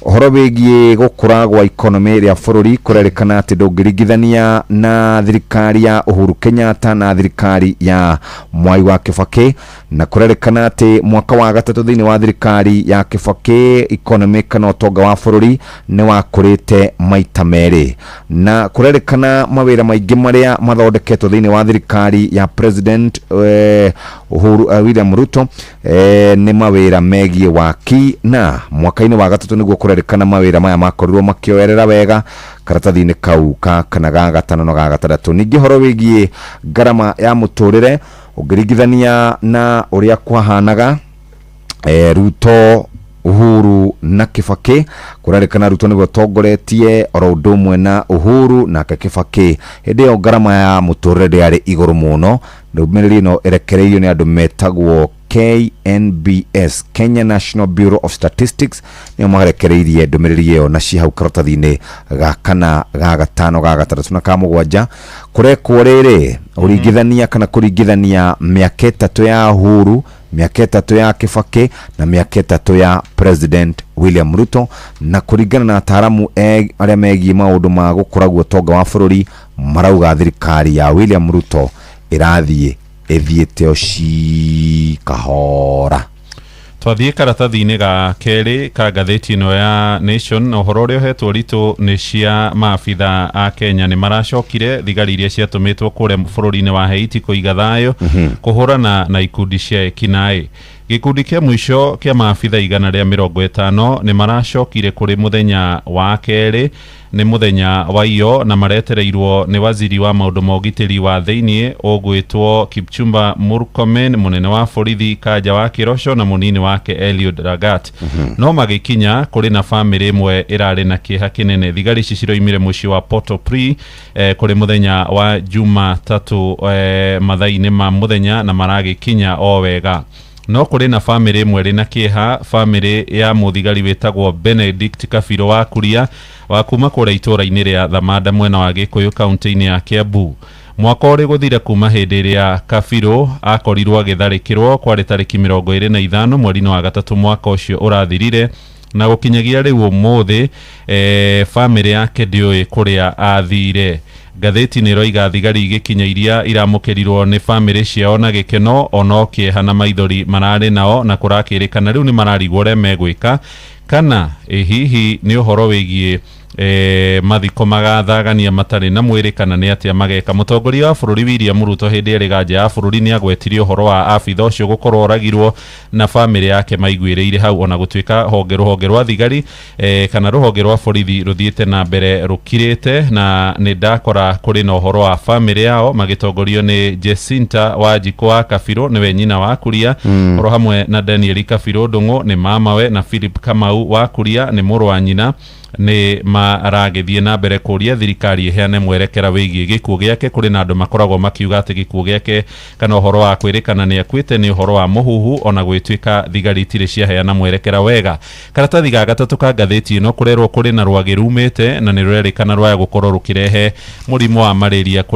Ũhoro wĩgiĩ gũkũra gwa economy ya bũrũri kũrerĩkana atĩ ndũngĩringithania na thirikari ya Uhuru Kenyatta na thirikari ya Mwai wa Kibaki, na kũrerĩkana atĩ mwaka wa gatatũ thĩinĩ wa thirikari ya Kibaki economy kana ũtonga wa bũrũri nĩ wakũrĩte maita merĩ, na kũrerĩkana mawĩra maingĩ marĩa mathondeketwo thĩinĩ wa thirikari ya President Uhuru William Ruto nĩ mawĩra megiĩ waki, na mwaka-inĩ wa gatatũ nĩguo kũrerĩkana mawĩra maya makorirwo makĩoerera wega karatathi-inĩ kau ka kana ga gatano na ga gatandatũ. Ningĩ ũhoro wĩgiĩ ngarama ya mũtũrĩre ũngĩringithania na ũrĩa kwahanaga Ruto, Uhuru na Kibaki, kũrerĩkana Ruto nĩwe ũtongoretie oro ũndũ ũmwe na Uhuru nake Kibaki. Hĩndĩ ĩyo ngarama ya mũtũrĩre ndĩarĩ igũrũ mũno. Ndũmĩrĩri ĩno ĩrekereirio nĩ andũ metagwo KNBS, Kenya National Bureau of Statistics, nĩo marekereirie ndũmĩrĩri ĩyo na ci hau karatathi-inĩ ga kana ga gatano ga gatandatũ na ka mũgwanja. Kũrekwo rĩrĩ ũringithania kana kũringithania mĩaka ĩtatũ ya Uhuru, mĩaka ĩtatũ ya Kibaki na mĩaka ĩtatũ ya President William Ruto, na kũringana na ataaramu arĩa megiĩ maũndũ ma gũkũra gwa ũtonga wa bũrũri marauga thirikari ya William Ruto ĩrathiĩ ĩthiĩte o cikahora. Twathiĩ karatathi-inĩ ga kerĩ ka ngathĩti ĩno ya Nation, na ũhoro ũrĩa ũhetwo ritũ nĩ cia maabitha a Kenya nĩ maracokire thigari iria ciatũmĩtwo kũrĩa bũrũri-inĩ wa Haiti kũiga thayũ kũhũrana na ikundi cia ekinaĩ. Gĩkundi kĩa mũico kĩa maabitha 150 nĩ maracokire kũrĩ mũthenya wa kerĩ, nĩ mũthenya wa iyo, na maretereirwo nĩ waziri wa maũndũ ma ũgitĩri wa thĩiniĩ ũgwĩtwo Kipchumba Murkomen, mũnene wa borithi Kanja wa Kĩroco na mũnini wake Eliud Lagat. No magĩkinya kũrĩ na bamĩrĩ ĩmwe ĩrarĩ na kĩeha kĩnene. Thigari ici ciroimire mũciĩ wa Port-au-Prince kũrĩ mũthenya wa Jumatatũ mathaa-inĩ ma mũthenya, na maragĩkinya o wega. No kũrĩ na bamĩrĩ ĩmwe ĩrĩ na kĩeha, bamĩrĩ ya mũthigari wĩtagwo Benedict Kabiro wa Kuria wa kuma kũrĩa itũũra-inĩ rĩa Thamanda mwena wa Gĩkũyũ kaunti-inĩ ya Kiambu. Mwaka ũrĩ gũthira kuma hĩndĩ ĩrĩa Kabiro akorirwo agĩtharĩkĩrwo kwarĩ tarĩki 25 mweri-inĩ wa gatatũ mwaka ũcio ũrathirire, na gũkinyagia rĩu ũmũthĩ bamĩrĩ yake ndĩũĩ kũrĩa athire. Ngathĩti nĩ ĩroiga thigari igĩkinya iria iramũkĩrirwo nĩ bamĩrĩ ciao na gĩkeno, ono kĩeha na maithori mararĩ nao, na kũrakĩrĩkana rĩu nĩ mararigwo ũrĩa megwĩka, kana hihi nĩ ũhoro wĩgiĩ mathiko magathagania matarĩ na mwĩrĩ kana nĩ atĩa mageka. Mũtongoria wa bũrũri William Ruto hĩndĩ ĩrĩ ganja ya bũrũri nĩ agwetirie ũhoro wa abitha ũcio gũkorwo oragirwo na bamĩrĩ yake maiguĩrĩire hau, ona gũtuĩka rũhonge rwa thigari kana rũhonge rwa borithi rũthiĩte na mbere rũkirĩte, na nĩ ndakora kũrĩ na ũhoro wa bamĩrĩ yao magĩtongorio nĩ Jacinta Wanjikũ wa Kabiro nĩwe nyina wa Kuria, oro hamwe na Daniel Kabiro Ndung'u nĩ mamawe, na Philip Kamau wa Kuria nĩ mũrũ wa nyina. Nĩ maragĩthiĩ na mbere kũria thirikari ĩheane mwerekera wĩgiĩ gĩkuũ gĩake. Kũrĩ na andũ makoragwo makiuga atĩ gĩkuũ gĩake kana ũhoro wa kwĩrĩkana nĩ akuĩte nĩ ũhoro wa mũhuhu, ona gwĩtuĩka thigari itirĩ ciaheana mwerekera wega. Karatathi ga gatatũ ka ngathĩti ĩno kũrerwo kũrĩ na rwagĩ rumĩte, na nĩ rũrerĩkana rwaya gũkorwo rũkĩrehe mũrimũ wa malaria kũrĩ